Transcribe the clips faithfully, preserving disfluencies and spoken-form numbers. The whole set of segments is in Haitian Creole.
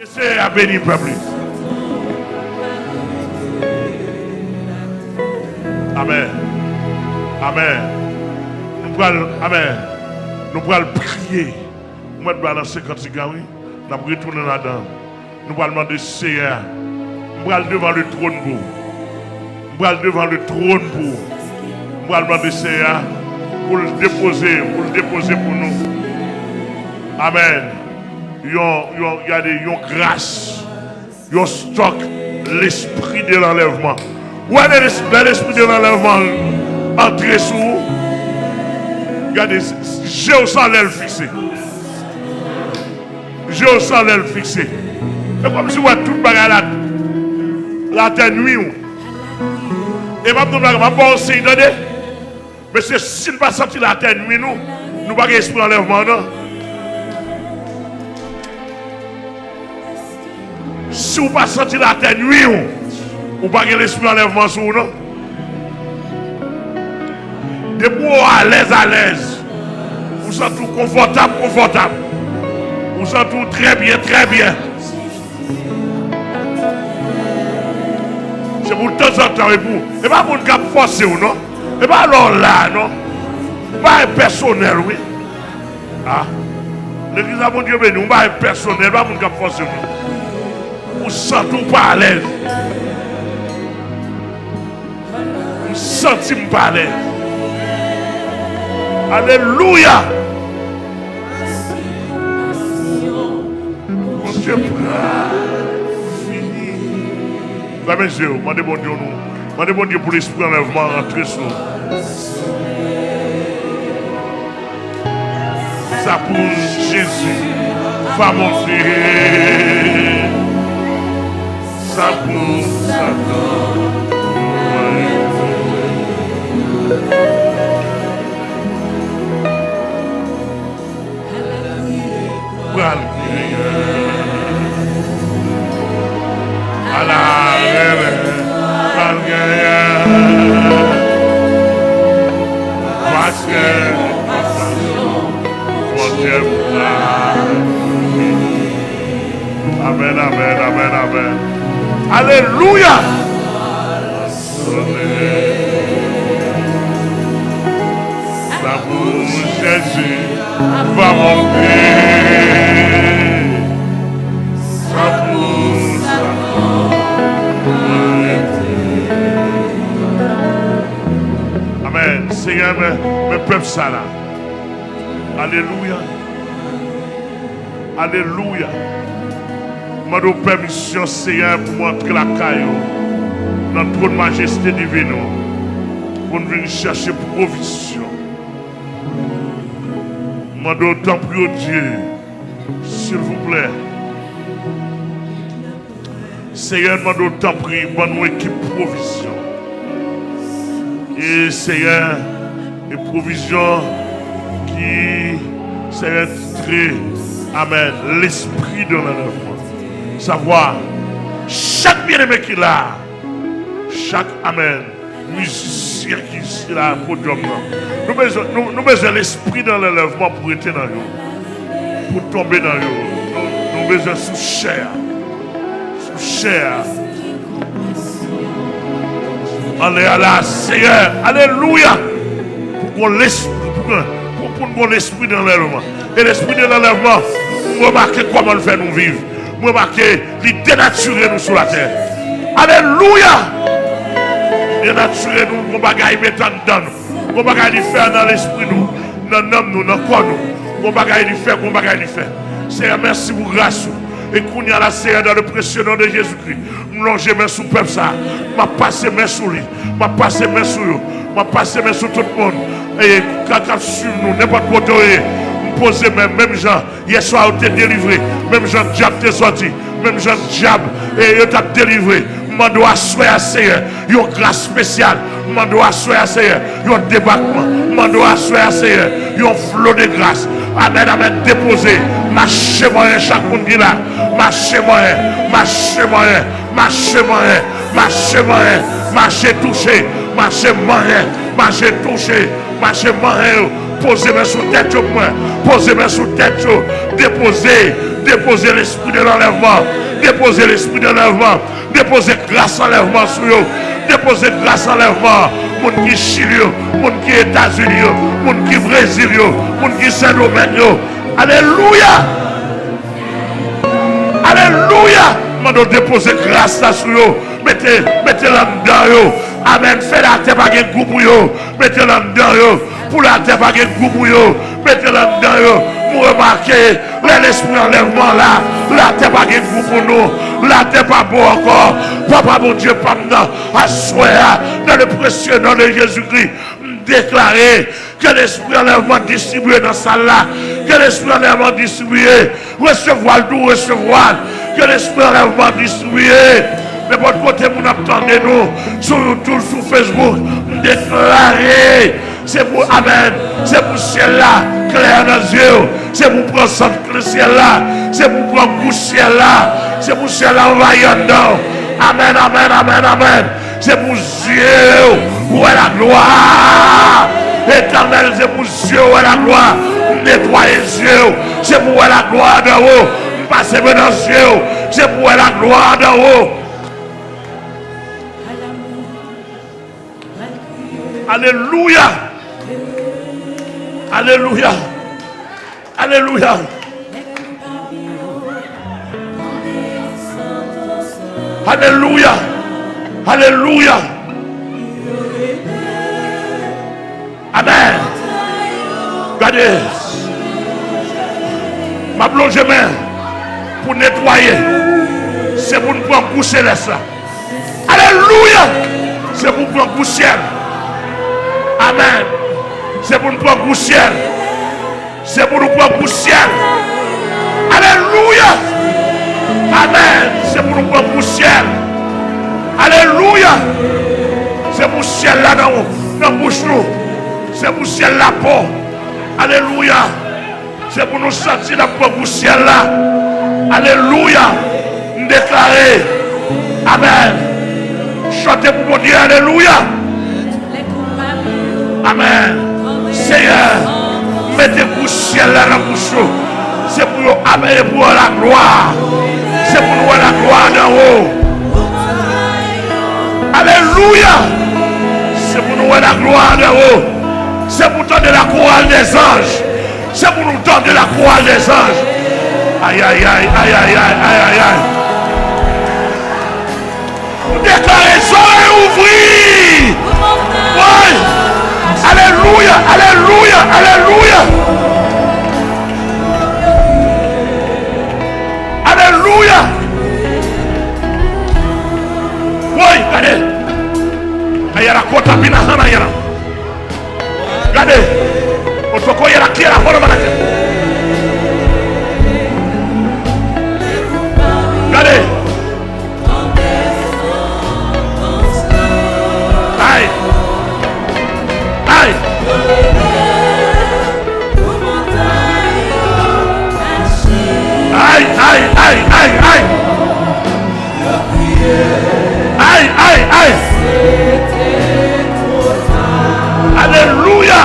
Senyè a beni pèp li. Amèn. Amèn. Nou pral, amèn. Nou pral priye. Ou mèt balanse kantik la, wi. N ap retounen ladan. Nou pral mande Senyè a. M pral devan le trône pou ou. M pral devan le trône pou ou. M pral mande Senyè a pou l depoze, pou l depoze pou nou. Amèn. Yon, yon, gade, yon gras, yon stòk, lespri de lanlèvman. Ou wè lè les-, lè lespri de lanlèvman antre sou ou, gade, je w sa lè l fikse. Je w sa lè l fikse. E kòmsi w wè tout bagay la, latè nwi w. E m ap di w bagay, m ap ba w siy, tande. Mesye, si n pa santi latè nwi nou, nou pa gen espri anlèvman, non. Si w pa santi latè nwi w, ou pa gen lespri anlèvman sou ou, non. Depi w alèz, alèz, ou santi w konfòtab, konfòtab, ou santi w trè byen, trè byen. Se pou tanzantan, e pou, e pa moun k ap fòse w, non. E pa lè w la, non. Bagay pèsonèl, wi. A. Legliz la, Bondye beni w, bagay pèsonèl, pa moun k ap fòse w, non. Ou santi w pa alèz. M santi m pa alèz. Alelouya! Bondye pral fini. Fèmen je w, mande Bondye nou. Mande Bondye pou lespri anlèvman rantre sou nou. Sa pou Jezi va monte. Sa pou Satan. Pral genyen. Ala rèlè, pral genyen. Paske Bondye pral vini. Amèn, amèn, amèn, amèn. Alelouya! Sa pou Jezi va monte. Sa pou Satan arete. Amèn. Senyè, men, men pèp sa la. Alelouya. Alelouya. Mande w pèmisyon, Senyè, pou m antre lakay ou, nan twòn majeste divin ou, pou n vin chèche pwovizyon. Mande w, tanpri, o Dye, silvouplè. Senyè, n mande w, tanpri, ban nou ekip pwovizyon. E, Senyè, e pwovizyon ki, Senyè, titre, amèn, lespri de lanlèvman. Savwa, chak byeneme ki la, chak, amèn, mizisyen ki sila podyòm nan. Nou bezwen, nou, nou bezwen lespri nan lanlèvman pou rete nan yo, pou tonbe nan yo. Nou, nou bezwen sou chè a. Sou chè a. Anlè a la, Senyè. Alelouya. Pou gon lespri, pou, pou, pou n gon lespri nan lanlèvman. E lespri de lanlèvman, m remake kòman l fè nou viv. M remake li denatire nou sou latè. Alelouya! Li denatire nou, gon bagay mete anndan nou. Gon bagay li fè nan lespri nou, nan nanm nou, nan kò nou. Gon bagay li fè, gon bagay li fè. Senyè, mèsi pou gras ou. E kounye a la, Senyè, dans le précieux nom de Jésus-Christ, m lonje men sou pèp sa. M ap pase men sou li. M ap pase men sou yo. M ap pase men sou tout moun. E k ap, k ap swiv nou, nenpòt kote w ye. M poze men, menm jan yè swa yo te delivre, menm jan dyab te sòti, menm jan dyab, e, yo t ap delivre. M mande w aswè a, Senyè, yon gras espesyal. M mande w aswè a, Senyè, yon debakman. M mande w aswè a, Senyè, yon flo de gras. Amèn, amèn. Depoze. Mache manyen chak moun ki la. Mache manyen. Mache manyen. Mache manyen. Mache manyen. Mache touche. Mache manyen. Mache touche. Mache manyen yo. Poze men sou tèt yo pou mwen. Poze men sou tèt yo. Depoze. Depoze lespri de lanlèvman. Depoze lespri de lanlèvman. Depoze gras anlèvman sou yo. Depoze gras anlèvman. Moun ki Chili yo, moun ki Etazini yo, moun ki Brezil yo, moun ki Sendomeng yo. Alelouya! Alelouya! Mande w depoze gras la sou yo. Mete, mete l anndan yo. Amèn. Fè latè pa gen gou pou yo. Mete l anndan yo. Pou latè pa gen gou pou yo. Mete l anndan yo. M remake, lè lespri anlèvman la, latè pa gen gou pou nou. Latè pa bon ankò. Papa Bondye pa m nan, aswè a, dans le précieux nom de Jésus-Christ, m deklare ke lespri anlèvman distribiye nan sal la. Ke lespri anlèvman distribiye. Resevwa l tou, resevwa l. Ke lespri anlèvman distribiye. Nenpòt kote moun ap tande nou, sou YouTube, sou Facebook, m deklare, se pou, amèn, se pou syèl la klè nan zye w. Se pou pran sant syèl la. Se pou pran gou syèl la. Se pou syèl la anvayi anndan w. Amèn, amèn, amèn, amèn. Se pou zye w wè laglwa. Etènèl, se pou zye w wè laglwa. M netwaye zye w. Se pou wè laglwa andan w. M pase men nan zye w. Se pou wè laglwa andan w. Alelouya. Alelouya. Alelouya. Alelouya. Alelouya. Amèn. Gade. M ap lonje men pou netwaye. Se pou n pran gou selès la. Alelouya! Se pou n pran gou syèl. Amèn. Se pou n pran gou syèl. Se pou nou pran gou syèl. Alelouya! Amèn. Se pou nou pran gou syèl. Alelouya! Se pou syèl la nan, nan bouch nou. Se pou syèl la pò. Alelouya! Se pou nou santi n ap pran gou syèl la. Alelouya! M deklare. Amèn. Chante pou Bondye. Alelouya! Amèn. Seyè, mete gou syèl la nan bouch yo. Se pou yo amèn, e pou yo laglwa. Se pou nou wè laglwa andan w. Alelouya! Se pou nou wè laglwa andan w. Se pou tande la chorale des anges. Se pou nou tande la chorale des anges. Ayayay, ayayay, ayayay. M deklare zòrèy ouvri. Woy! Alelouya, alelouya, alelouya. Alelouya. Woy, gade. Ayara kota bina hana yara. Gade. Otoko yara kiera hona manaka. Gade. Ay. Ay. Ay, ay, ay, ay, ay. Ay, ay, ay. Alelouya.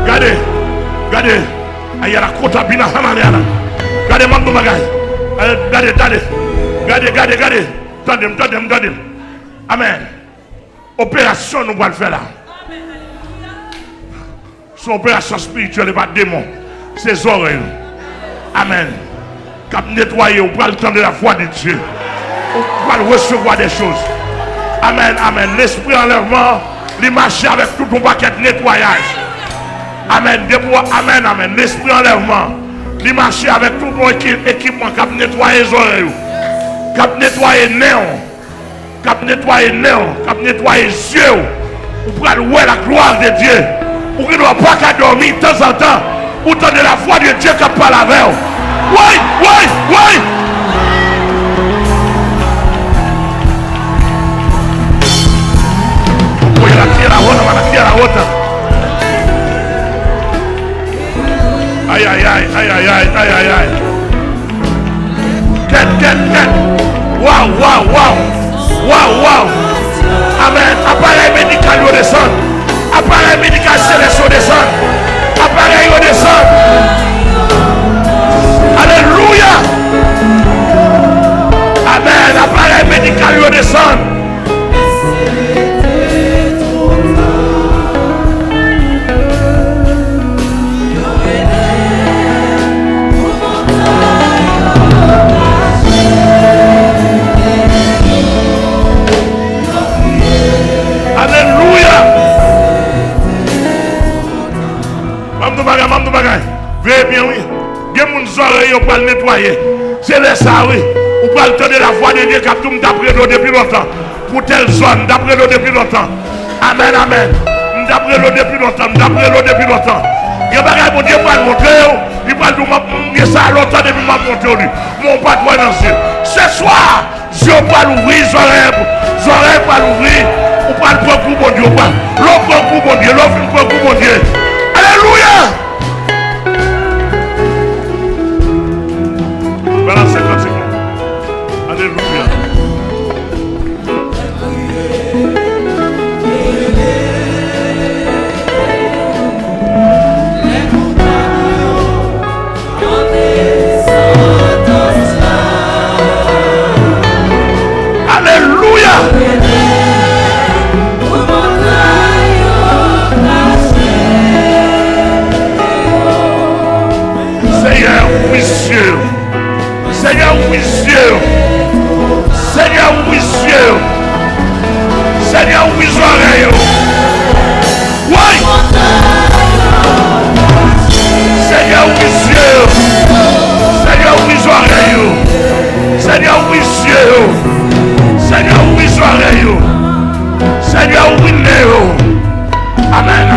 Gade, gade. Ayara kota bina hana le ana. Gade, m ap di w bagay. Gade, gade, gade. Gade, gade, gade. Tande m, tande m, tande m. Amèn. Operasyon nou pral fè la. Se yon operasyon espirityèl, e pa demon. Se zòrèy ou. Amèn. K ap netwaye, ou pral tande la vwa de Dye. Ou pral resevwa de choz. Amèn, amèn. Lespri anlèvman, li mache avèk tout yon pakèt netwayaj. Amèn. Depi w, amèn, amèn. Lespri anlèvman, li mache avèk tout yon ekip, ekipman k ap netwaye zòrèy ou, k ap netwaye nen w, k ap netwaye nen w, k ap netwaye zye w. Ou pral wè la glwa de Dye. Ou gen dwa pa ka dòmi tanzantan, ou tande la vwa de Dye k ap pale avè w. Woy, woy, woy! Oye la tierra hona, mana tierra hota. Ay, ay, ay, ay, ay, ay, ay, ay, ay. Waw, waw, waw. Waw, waw. Amèn. Aparèy medikal yo desann. Aparèy medikal selès yo desann. Aparèy yo desann. Alelouya. Amèn. Aparèy medikal yo desann. Alelouya! Ban m di w bagay, ban m di w bagay. Veye byen, wi. Gen moun zòrèy yo pral netwaye. Se lè sa a, wi. Ou pral tande lavwa de Dye k ap di w, "M t ap rele w depi lontan. Pou tèl zòn, m t ap rele w depi lontan." Amèn, amèn. "M t ap rele w depi lontan, m t ap rele w depi lontan." Gen bagay Bondye pral montre w, li pral di w, "M ap, m gen sa lontan depi m ap montre w li." Men w pa t wè nan zye. Se swa, zye w pral ouvri, zòrèy, zòrèy pral ouvri, ou pral pran gou Bondye, ou pral, lè w pran gou Bondye, lè w fin pran gou Bondye. Alelouya! Balanse kantik la. Alelouya. Alelouya! Senyè, ouvri zye yo. Senyè, ouvri zye yo. Senyè, ouvri zye yo. Senyè, ouvri zòrèy yo. Woy! Senyè, ouvri zye yo. Senyè, ouvri zòrèy yo. Senyè, ouvri zye yo. Senyè, ouvri zòrèy yo. Senyè, ouvri nen yo. Amèn.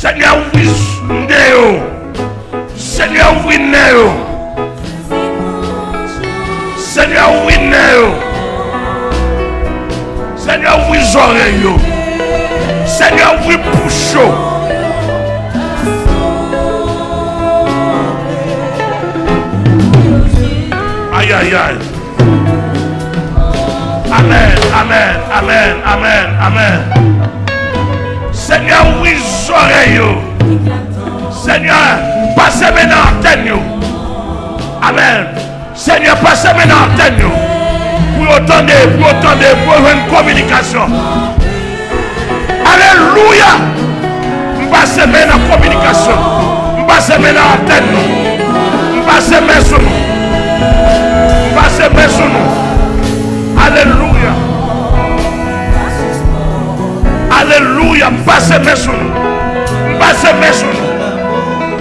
Senyè, ouvri nen yo. Senyè, ouvri nen yo. Senyè, ouvri nen yo. Senyè, ouvri zòrèy yo. Senyè, ouvri bouch yo. Ayayay. Amèn, amèn, amèn, amèn, amèn. Senyè, ouvri zòrèy yo. Senyè, pase men nan antèn yo. Amèn. Senyè, pase men nan antèn yo. Pou yo tande, pou yo tande, pou yo jwenn kominikasyon. Alelouya! M pase men nan kominikasyon. M pase men nan antèn nou. M pase men sou nou. M pase men sou nou. Alelouya! Alelouya! M pase men sou nou. M pase men sou nou.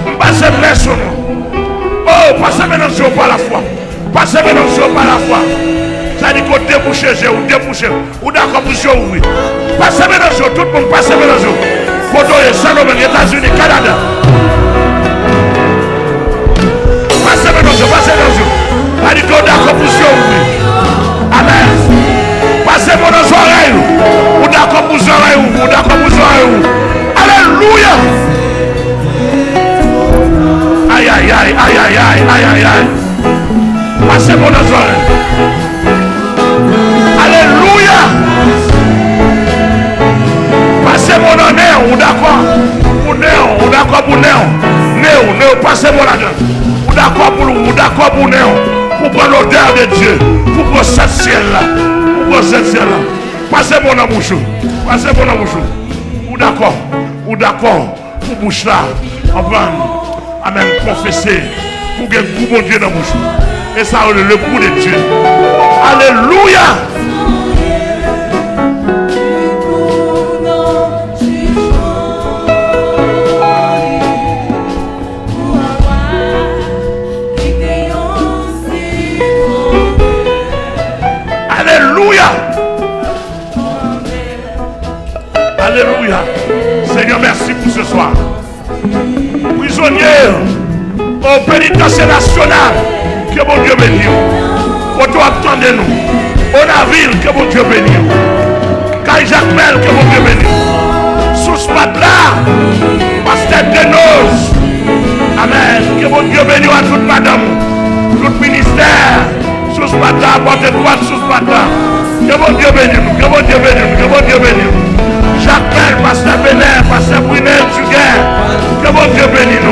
M pase men sou nou. Oh, pase men nan zye w pa lafwa. Pase men nan zye w pa lafwa. Sa di ke w debouche je w, debouche. Ou dakò pou zye w ouvri. Pase men nan zye w, tout moun pase men nan zye w. Kote w ye, Sendomeng, Etazini, Kanada. Pase men nan zye w, pase men nan zye w. Sa di ke w dakò pou zye w ouvri. Amèn. Pase men nan zòrèy ou. Ou dakò pou zòrèy ou, ou dakò pou zòrèy ou. Alelouya. Ayayay, ayayay, ayayay. Pase men w nan zòrèy. Alelouya! Pase men w nan nen w, ou dakò pou nen w, ou dakò pou nen w. Nen w, nen w, pase men w ladan. Ou dakò pou l, ou dakò pou nen w. Pou pran lodè de Dye, pou pran sent syèl la, pou pran sent syèl la. Pase men w nan bouch ou, pase men w nan bouch ou. Ou dakò, ou dakò. Pou bouch la, konprann. Amèn. Konfese. Pou gen gou Bondye nan bouch ou. E sa yo rele le goût de Dieu. Alelouya! Alelouya! Alelouya. Senyè, mèsi pou se swa. Prizonye o penitansye nasyonal, ke Bondye beni w. Kote w ap tande nou. O Navil, ke Bondye beni w. Kay Jakmèl, ke Bondye beni w. Sous Matla, pastè Denoz, Bondye beni w ak tout madanm ou, tout ministè, sous pata, pòte dwat sous pata. Ke Bondye beni nou, ke Bondye beni nou, ke Bondye beni nou. Jakmèl, pastè Benè, pastè Brinel, Jugè, ke Bondye beni nou.